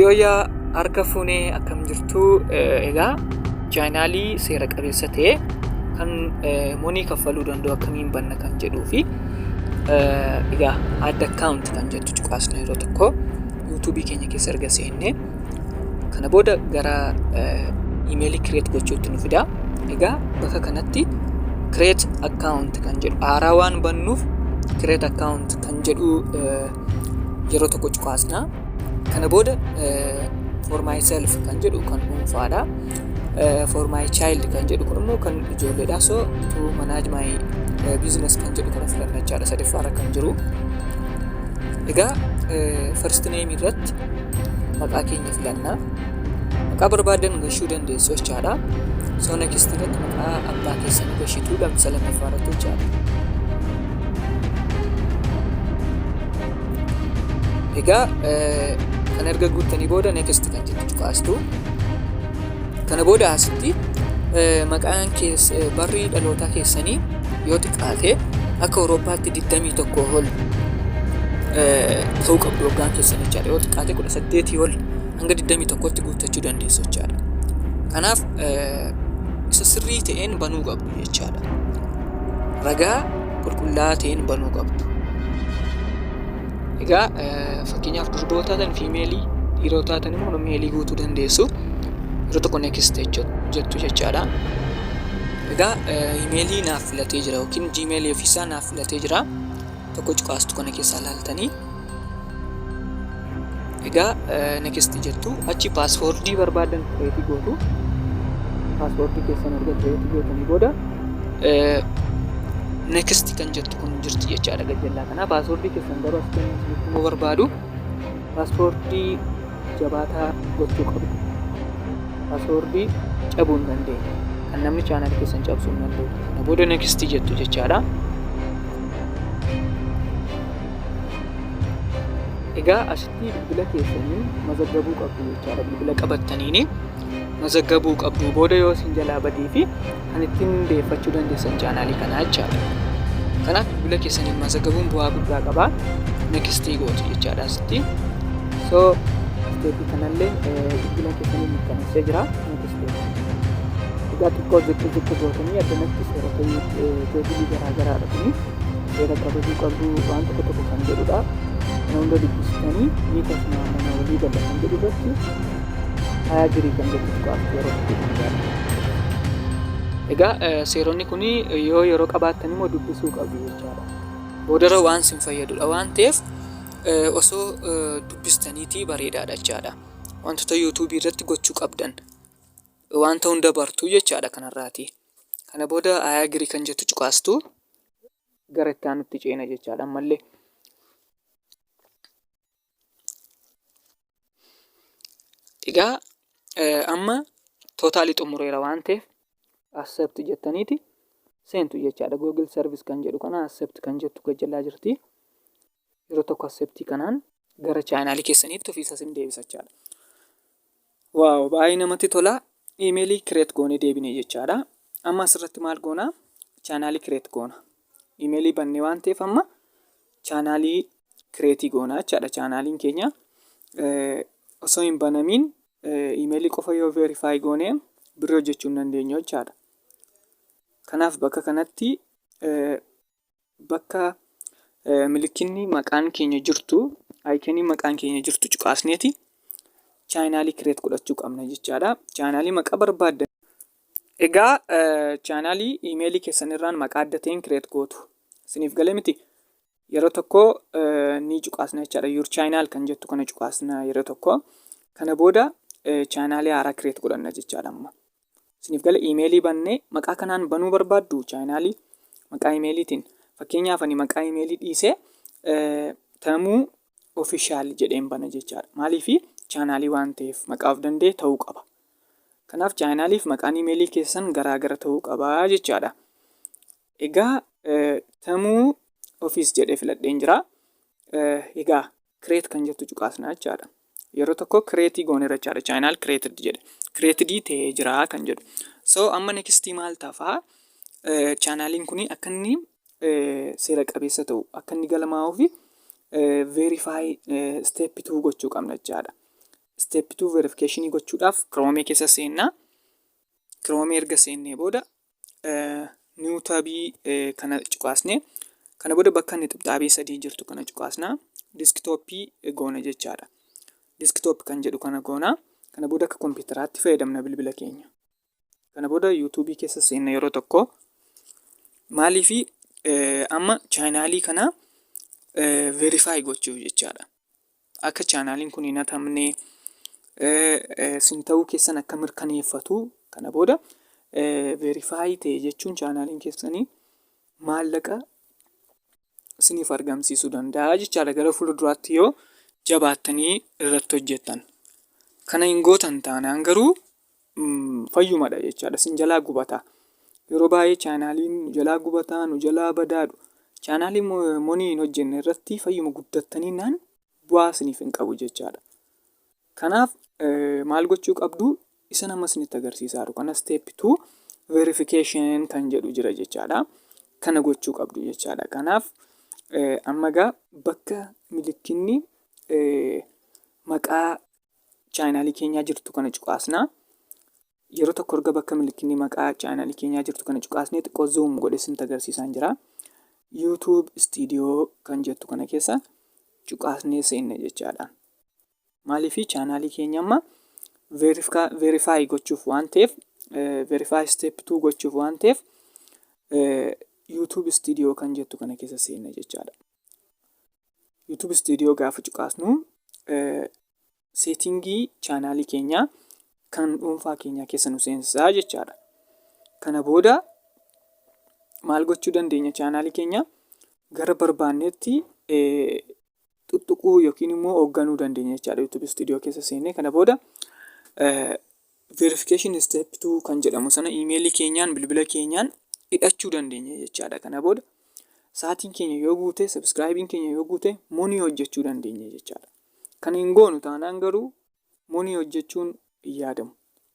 Yooyaa harka fuunee akkam jirtu? Egaa chaanaalii seera qabeessa ta'e kan monii kaffaluu danda'u akkamiin banna kan jedhuu fi egaa add account kan jettu cuqaasna. Yeroo tokko yuutuubii keenya keessa erga seennee kana booda gara imeelii create gochuutti nu fida. Egaa bakka kanatti create account kan jedhu, haaraa waan bannuuf create account kan jedhu yeroo tokko cuqaasna. Kana booda for myself kan jedhu kan dhuunfaadha. For my child kan jedhu kun immoo kan ijoolleedha. So to manage my business kan jedhu kana filanna jechaadha, sadaffaarra kan jiru. Egaa first name irratti maqaa keenya filanna. Maqaa barbaadan gashuu dandeessu jechaadha. So next irratti maqaa abbaa keessanii gashituu lamsa lammaffaa irratti jechaadha. Egaa kan erga guuttanii booda next kan jettu cuqaastu. Kana booda asitti maqaan keessa barri dhalootaa keessanii yoo xiqqaate akka Awurooppaatti 21 ol ta'uu qabdu waggaan keessan jechaadha. Yoo xiqqaate 18 ol hanga 21tti guuttachuu dandeessu jechaadha. Kanaaf isa sirrii ta'een banuu qabdu jechaadha. Ragaa qulqullaa'aa ta'een banuu qabdu. Egaa fakkeenyaaf durboota taatan female, dhiirota taatan immoo male guutuu dandeessu. Yeroo tokko next jettu jechaadha. Egaa imeelii naaf filatee jira yookiin Gmailii ofiisaa naaf filatee jira. Tokko cuqaastu kana keessaa ilaaltanii. Egaa next jettu, achi passwordii barbaadan create gootu. Passwordii keessan erga create gootanii booda next kan jettu kun jirti jechaadha gajjallaa kana. Passwordii keessan garuu as kennu isinitti immoo barbaadu passwordii jabaataa gochuu qabdu. Passwordii cabuu hin dandeenye. Kan namni chaanaalii keessan cabsuu hin dandeenye. Kana booda next jettu jechaadha. Egaa asitti bilbila keessaniin mazaggabuu qabdu jechaadha. Bilbila qabattaniini mazaggabuu qabdu. Booda yoo isin jalaa badee fi kan ittiin deeffachuu dandeessan chaanaalii kanaa jechaadha. Kanaaf bilbila keessaniin mazaggabuun bu'aa guddaa qaba. Next gootu jechaadha asitti. So stepii kanallee bilbila keessaniin mirkaneessee jira. Next. Egaa xiqqoo ziqqi ziqqi gootanii addanatti seerota Googleii garaa garaadha kuni. Seera kabajuu qabdu waan tokko tokko kan jedhudha. Kana hunda dubbistanii ni tasmaamana, walii galla kan jedhu irratti I agree kan jettu tuqaaftu yeroo tokko guddaadha. Egaa seeronni kun yoo yeroo qabaattan immoo dubbisuu qabdu jechaadha. Boodarra waan sin fayyadudha waan ta'eef osoo dubbistaniitii bareedaadha jechaadha. Wantoota yuutuubii irratti gochuu qabdan wanta hunda bartuu jechaadha kanarraati. Kana booda I agree kan jettu cuqaastu, gara itti aanutti ceena jechaadha ammallee. Egaa amma totally xumureera waan ta'eef accept jettaniiti seentu jechaadha. Google service kan jedhu kana accept kan jettu gajjallaa jirti. Yeroo tokko accept kanaan gara chaanaalii keessaniitti ofiisa isin deebisa jechaadha. Wow, baay'ee namatti tola. Iimeelii create goonee deebine jechaadha. Amma asirratti maal goona? Chaanaalii create goona. Iimeelii bannee waan ta'eef amma chaanaalii create goona jechaadha. Chaanaaliin keenya osoo hin banamiin iimeelii qofa yoo verify goone birrii hojjechuu hin dandeenyu jechaadha. Kanaaf bakka kanatti bakka milikinni maqaan keenya jirtu, iconii maqaan keenya jirtu cuqaasneeti chaanaalii create godhachuu qabna jechaadha. Chaanaalii maqaa barbaaddan. Egaa chaanaalii iimeelii keessan irraan maqaa adda ta'een create gootu. Isiniif galee miti? Yeroo tokko ni cuqaasna jechaadha. Your channel kan jettu kana cuqaasna yeroo tokko. Kana booda chaanaalii haaraa create godhanna jechaadha amma. Isiniif gale? Iimeelii bannee maqaa kanaan banuu barbaaddu chaanaalii maqaa iimeeliitiin. Fakkeenyaaf ani maqaa iimeelii dhiisee Tamuu Official jedheen bana jechaadha. Maaliifi? Chaanaalii waan ta'eef maqaa of danda'e ta'uu qaba. Kanaaf chaanaaliif maqaan iimeelii keessan garaa gara ta'uu qaba jechaadha. Egaa Tamuu Office jedhee filadheen jira. Egaa create kan jettu cuqaasna jechaadha. Yeroo tokko create gooneera jechaadha. Channel created jedhe. Created ta'ee jira kan jedhu. So amma next maal tafaa? Chaanaaliin kun akka inni seera qabeessa ta'u, akka inni galmaa'uu fi verify step 2 gochuu qabna jechaadha. Step 2 verification gochuudhaaf Chrome keessa seennaa. Chrome erga seennee booda new tabii kana cuqaasnee, kana booda bakka inni xibxaabii sadii jirtu kana cuqaasnaa, desktopii goona jechaadha. Desktop kan jedhu kana goona. Kana booda akka kompiitaraatti fayyadamna bilbila keenya. Kana booda YouTubeii keessa seenna yeroo tokko. Maaliifi? Amma channelii kana verify gochuuf jechaadha. Akka channeliin kun hin hatamne, sin ta'uu keessan akka mirkaneeffatu. Kana booda verify ta'e jechuun channeliin keessanii maallaqa isiniif argamsiisuu danda'a jechaadha gara fuulduraatti yoo jabaattanii irratti hojjettan. Kana hin gootan taanaan garuu fayyumadha jechaadha. Sin jalaa gubata. Yeroo baay'ee channeliin nu jalaa gubataa, nu jalaa badaadhu. Channelii money hin hojjenne irratti fayyuma guddattanii naan bu'aa isiniif hin qabu jechaadha. Kanaaf maal gochuu qabdu? Isa nama isinitti agarsiisaa jiru kana, step 2 verification kan jedhu jira jechaadha. Kana gochuu qabdu jechaadha. Kanaaf amma egaa bakka milikkinni maqaa channelii keenyaa jirtu kana cuqaasnaa. Yeroo tokko erga bakka milikkinni maqaa channelii keenyaa jirtu kana cuqaasnee, xiqqoo zoom godhee isinitti agarsiisaan jira. YouTube Studio kan jettu kana keessa cuqaasnee seenne jechaadha. Maaliif? Channelii keenya amma verify gochuuf waan ta'eef, verify step 2 gochuuf waan ta'eef, YouTube Studio kan jettu kana keessa seenna jechaadha. YouTube Studio gaafa cuqaasnu settingii channelii keenyaa kan dhuunfaa keenyaa keessa nu seensisaa jechaadha. Kana booda maal gochuu dandeenya? Channelii keenya gara barbaannetti tuttuquu yookiin immoo hoogganuu dandeenya jechaadha YouTube Studio keessa seennee. Kana booda verification step 2 kan jedhamu sana emailii keenyaan, bilbila keenyaan hidhachuu dandeenya jechaadha. Kana booda sa'aatiin keenya yoo guute, subscribeiin keenya yoo guute, money hojjechuu dandeenya jechaadha. Kan hin goonu taanaan garuu money hojjechuun hin yaadamu.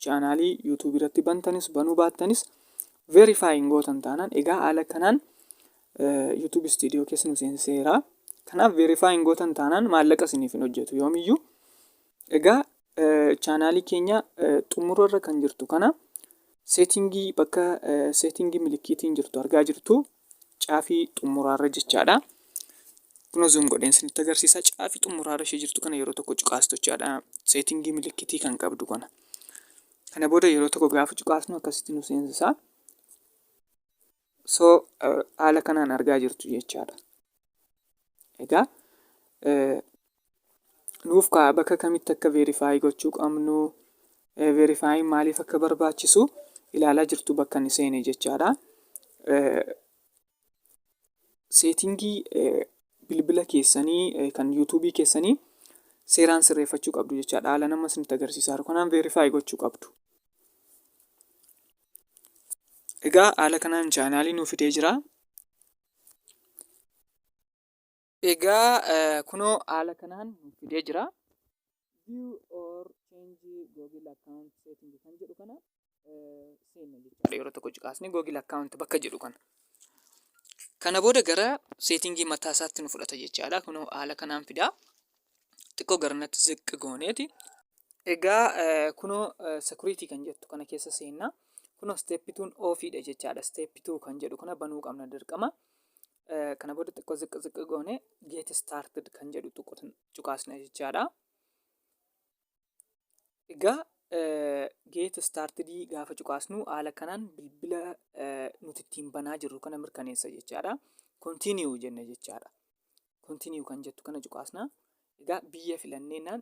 Channelii YouTubeii irratti bantanis banuu baattanis, verify hin gootan taanaan, egaa haala kanaan YouTube Studio keessa nu seenseera. Kanaaf verify hin gootan taanaan maallaqa isiniif hin hojjetu yoomiyyuu. Egaa channelii keenya xumurarra kan jirtu kana, settingii, bakka settingii milikkiitiin jirtu argaa jirtu, caafii xumuraarra jechaadha. Kun zoom godheen isinitti agarsiisa. Caafii xumuraarra ishee jirtu kana yeroo tokko cuqaastu jechaadha. Settingii milikkitii kan qabdu kana. Kana booda yeroo tokko gaafa cuqaasnu akkasitti nu seensisa. So haala kanaan argaa jirtu jechaadha. Egaa nuuf ka'a bakka kamitti akka verify gochuu qabnu, verifyiin maaliif akka barbaachisu ilaalaa jirtu bakka inni seene jechaadha. Settingii bilbila keessanii kan YouTubeii keessanii seeraan sirreeffachuu qabdu jechaadha. Haala nama isinitti agarsiisaa jiru kanaan verify gochuu qabdu. Egaa haala kanaan channelii nuuf fidee jira. Egaa kunoo haala kanaan nuuf fidee jira. View or change Google account setting kan jedhu kana seenna jechaadha. Yeroo tokko cuqaasnee Google account bakka jedhu kana. Kana booda gara settingii mataa isaatti nu fudhata jechaadha. Kunoo haala kanaan fidaa. Xiqqoo garanatti ziqqi gooneeti. Egaa kunoo security kan jettu kana keessa seenna. Kunoo step 2 offiidha jechaadha. Step 2 kan jedhu kana banuu qabna dirqama. Kana booda xiqqoo ziqqi ziqqi goone get started kan jedhu cuqaasna jechaadha. Egaa get started gaafa cuqaasnu haala kanaan bilbila nuti ittiin banaa jirru kana mirkaneessa jechaadha. Continue jenna jechaadha. Continue kan jettu kana cuqaasna. Egaa biyya filanneennaan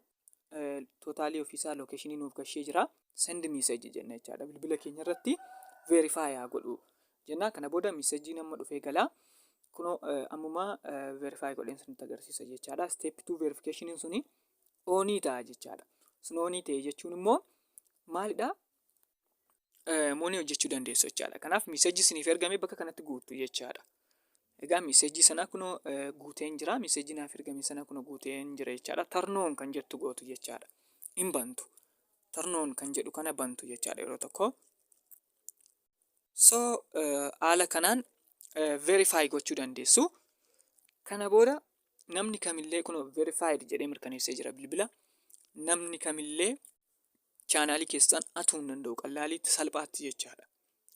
totalii ofiisaa locationii nuuf gashee jira. Send message jenna jechaadha. Bilbila keenya irratti verify haa godhu jenna. Kana booda messageiin amma dhufee galaa. Kunoo ammuma verify godheen sinitti agarsiisa jechaadha. Step 2 verificationin suni onii ta'a jechaadha. Sun onii ta'e jechuun immoo maalidha? Money hojjechuu dandeessu jechaadha. Kanaaf messageii isiniif ergame bakka kanatti guuttu jechaadha. Egaa messageii sana kunoo guuteen jira. Messageii naaf ergame sana kunoo guuteen jira jechaadha. Turn on kan jettu gootu jechaadha. Hin bantu. Turn on kan jedhu kana bantu jechaadha yeroo tokko. So haala kanaan verify gochuu dandeessu. Kana booda namni kamillee kun verified jedhee mirkaneessee jira bilbila. Namni kamillee chaanaalii keessan hatuu hin danda'u qallaaliitti salphaatti jechaadha.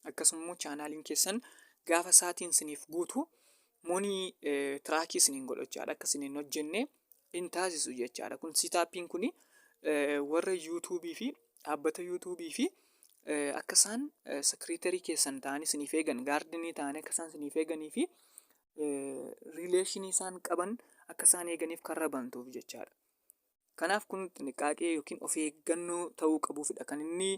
Akkasuma immoo chaanaaliin keessan gaafa saatiin isiniif guutu money track isiniin godha jechaadha. Akka isin hin hojjenne hin taasisu jechaadha. Kun setupiin kuni warra YouTubeii fi dhaabbata YouTubeii fi akka isaan security keessan ta'anii isiniif eegan, guardianii ta'anii akka isaan isiniif eeganii fi relationii isaan qaban akka isaan eeganiif karra bantuuf jechaadha. Kanaaf kun xiniqqaaqee yookiin of eeggannoo ta'uu qabuufidha kan inni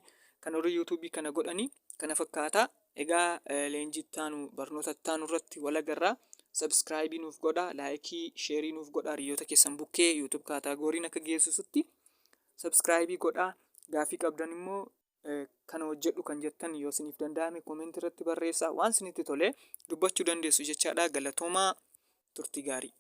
kan warri YouTubeii kana godhanii kana fakkaata. Egaa leenjii itti aanu, barnoota itti aanu irratti wal agarraa. Subscribe nuuf godhaa, like, share nuuf godhaa, hiriyoota keessan bukkee YouTube categoryn akka geessisutti subscribe godhaa. Gaaffii qabdan immoo, kana hojjedhu kan jettan yoo isiniif danda'ame, comment irratti barreessaa. Waan isinitti tole dubbachuu dandeessu jechaadha. Galatoomaa, turtii gaarii.